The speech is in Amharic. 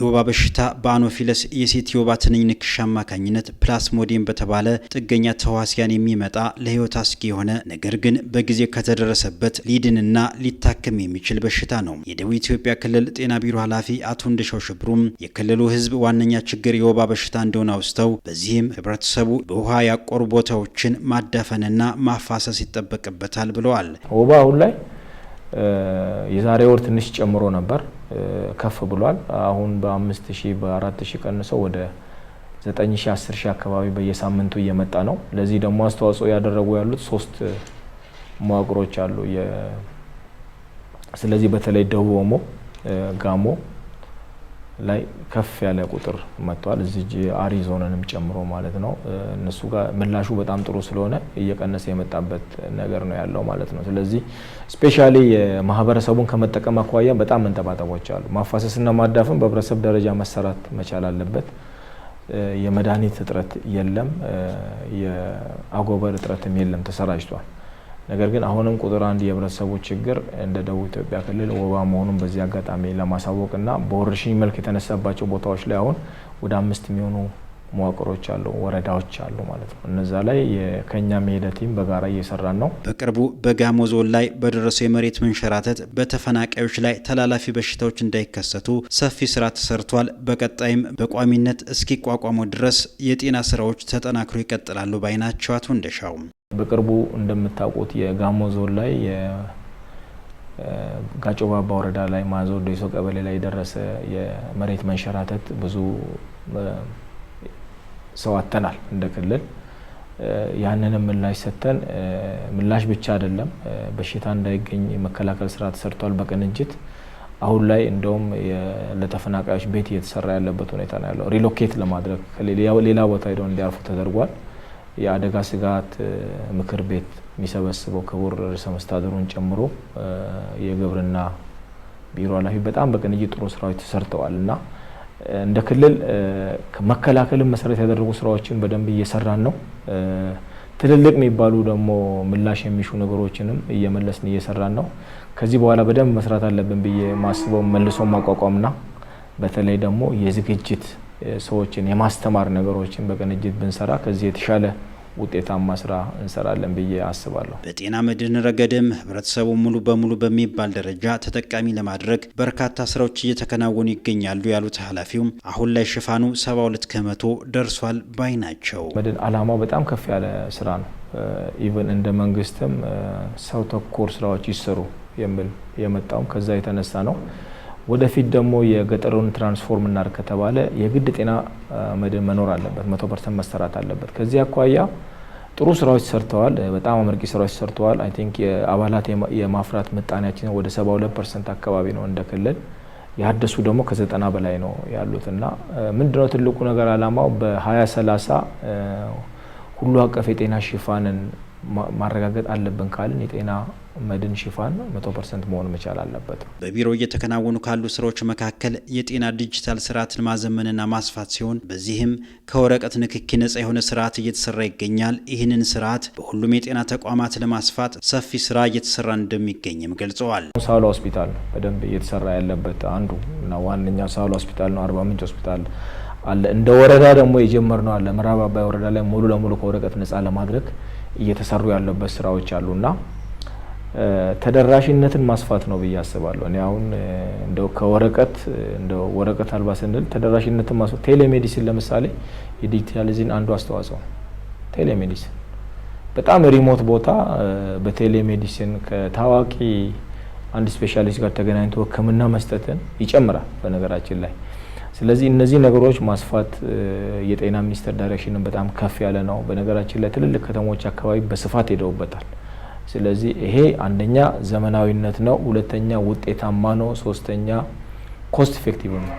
የወባ በሽታ በአኖፊለስ የሴት የወባ ትንኝ ንክሻ አማካኝነት ፕላስሞዲየም በተባለ ጥገኛ ተህዋሲያን የሚመጣ ለሕይወት አስጊ የሆነ፣ ነገር ግን በጊዜ ከተደረሰበት ሊድንና ሊታከም የሚችል በሽታ ነው። የደቡብ ኢትዮጵያ ክልል ጤና ቢሮ ኃላፊ አቶ እንደሻው ሽብሩም የክልሉ ሕዝብ ዋነኛ ችግር የወባ በሽታ እንደሆነ አውስተው በዚህም ህብረተሰቡ በውሃ ያቆሩ ቦታዎችን ማዳፈንና ማፋሰስ ይጠበቅበታል ብለዋል። ወባ አሁን ላይ የዛሬ ወር ትንሽ ጨምሮ ነበር፣ ከፍ ብሏል። አሁን በ5,000 በ4,000 ቀንሰው ወደ 9,000 10,000 አካባቢ በየሳምንቱ እየመጣ ነው። ለዚህ ደግሞ አስተዋጽኦ ያደረጉ ያሉት ሶስት መዋቅሮች አሉ። ስለዚህ በተለይ ደቡብ ኦሞ፣ ጋሞ ላይ ከፍ ያለ ቁጥር መጥቷል። እዚህ አሪ ዞንንም ጨምሮ ማለት ነው። እነሱ ጋር ምላሹ በጣም ጥሩ ስለሆነ እየቀነሰ የመጣበት ነገር ነው ያለው ማለት ነው። ስለዚህ specially የማህበረሰቡን ከመጠቀም አኳያ በጣም መንጠባጠቦች አሉ። ማፋሰስና ማዳፈን በህብረተሰብ ደረጃ መሰራት መቻል አለበት። የመድኃኒት እጥረት የለም፣ የአጎበር እጥረትም የለም፣ ተሰራጭቷል። ነገር ግን አሁንም ቁጥር አንድ የህብረተሰቡ ችግር እንደ ደቡብ ኢትዮጵያ ክልል ወባ መሆኑን በዚህ አጋጣሚ ለማሳወቅና በወረርሽኝ መልክ የተነሳባቸው ቦታዎች ላይ አሁን ወደ አምስት የሚሆኑ መዋቅሮች አሉ፣ ወረዳዎች አሉ ማለት ነው። እነዛ ላይ ከኛ የሄደ team በጋራ እየሰራን ነው። በቅርቡ በጋሞ ዞን ላይ በደረሰው የመሬት መንሸራተት በተፈናቃዮች ላይ ተላላፊ በሽታዎች እንዳይከሰቱ ሰፊ ስራ ተሰርቷል። በቀጣይም በቋሚነት እስኪቋቋሙ ድረስ የጤና ስራዎች ተጠናክሮ ይቀጥላሉ ባይ ናቸው አቶ እንደሻው። በቅርቡ እንደምታውቁት የጋሞ ዞን ላይ የጋጮ ባባ ወረዳ ላይ ማዞ ዶይሶ ቀበሌ ላይ የደረሰ የመሬት መንሸራተት ብዙ ሰው አጥተናል እንደ ክልል። ያንንም ምላሽ ሰጥተን፣ ምላሽ ብቻ አይደለም፣ በሽታ እንዳይገኝ የመከላከል ስራ ተሰርቷል በቅንጅት። አሁን ላይ እንደውም ለተፈናቃዮች ቤት እየተሰራ ያለበት ሁኔታ ነው ያለው። Relocate ለማድረግ ሌላ ቦታ ሄደው እንዲያርፉ ተደርጓል። የአደጋ ስጋት ምክር ቤት የሚሰበስበው ክቡር ርዕሰ መስተዳድሩን ጨምሮ የግብርና ቢሮ ኃላፊ በጣም በቅንጅት ጥሩ ስራዎች ተሰርተዋል እና እንደ ክልል መከላከልን መሰረት ያደረጉ ስራዎችን በደንብ እየሰራን ነው። ትልልቅ የሚባሉ ደግሞ ምላሽ የሚሹ ነገሮችንም እየመለስን እየሰራን ነው። ከዚህ በኋላ በደንብ መስራት አለብን ብዬ ማስበው መልሶ ማቋቋምና በተለይ ደግሞ የዝግጅት ሰዎችን የማስተማር ነገሮችን በቅንጅት ብንሰራ ከዚህ የተሻለ ውጤታማ ስራ እንሰራለን ብዬ አስባለሁ። በጤና መድህን ረገድም ህብረተሰቡ ሙሉ በሙሉ በሚባል ደረጃ ተጠቃሚ ለማድረግ በርካታ ስራዎች እየተከናወኑ ይገኛሉ ያሉት ኃላፊውም አሁን ላይ ሽፋኑ 72% ደርሷል ባይ ናቸው። መድህን አላማው በጣም ከፍ ያለ ስራ ነው። Even እንደ መንግስትም ሰው ተኮር ስራዎች ይሰሩ የሚል የመጣውም ከዛ የተነሳ ነው። ወደፊት ደግሞ የገጠሩን transform እናድርግ ከተባለ የግድ ጤና መድህን መኖር አለበት፣ 100% መሰራት አለበት። ከዚህ አኳያ ጥሩ ስራዎች ሰርተዋል። በጣም አመርቂ ስራዎች ሰርተዋል። I think የአባላት የማፍራት ምጣኔያችን ወደ 72% አካባቢ ነው እንደ ክልል። ያደሱ ደግሞ ከ90 በላይ ነው ያሉት። እና ምንድነው ትልቁ ነገር፣ አላማው በ2030 ሁሉ አቀፍ የጤና ሽፋንን ማረጋገጥ አለብን ካልን የጤና መድን ሽፋን 100% መሆን መቻል አለበት። በቢሮ እየተከናወኑ ካሉ ስራዎች መካከል የጤና ዲጂታል ስርዓትን ማዘመንና ማስፋት ሲሆን በዚህም ከወረቀት ንክኪ ነጻ የሆነ ስርዓት እየተሰራ ይገኛል። ይህንን ስርዓት በሁሉም የጤና ተቋማት ለማስፋት ሰፊ ስራ እየተሰራ እንደሚገኝም ገልጸዋል። ሳህላ ሆስፒታል ነው በደንብ እየተሰራ ያለበት፣ አንዱ እና ዋነኛው ሳህላ ሆስፒታል ነው። አርባ ምንጭ ሆስፒታል አለ። እንደ ወረዳ ደግሞ የጀመርነው አለ። ምዕራብ አባይ ወረዳ ላይ ሙሉ ለሙሉ ከወረቀት ነጻ ለማድረግ እየተሰሩ ያለበት ስራዎች አሉና ተደራሽነትን ማስፋት ነው ብዬ አስባለሁ። እኔ አሁን እንደው ከወረቀት እንደው ወረቀት አልባ ስንል ተደራሽነትን ማስፋት፣ telemedicine ለምሳሌ የ digitalization አንዱ አስተዋጽኦ ነው። Telemedicine በጣም remote ቦታ በ telemedicine ከታዋቂ አንድ specialist ጋር ተገናኝቶ ሕክምና መስጠትን ይጨምራል በነገራችን ላይ። ስለዚህ እነዚህ ነገሮች ማስፋት የጤና ሚኒስቴር direction ን በጣም ከፍ ያለ ነው። በነገራችን ላይ ትልልቅ ከተሞች አካባቢ በስፋት ሄደውበታል። ስለዚህ ይሄ አንደኛ ዘመናዊነት ነው፣ ሁለተኛ ውጤታማ ነው፣ ሶስተኛ cost effective ነው።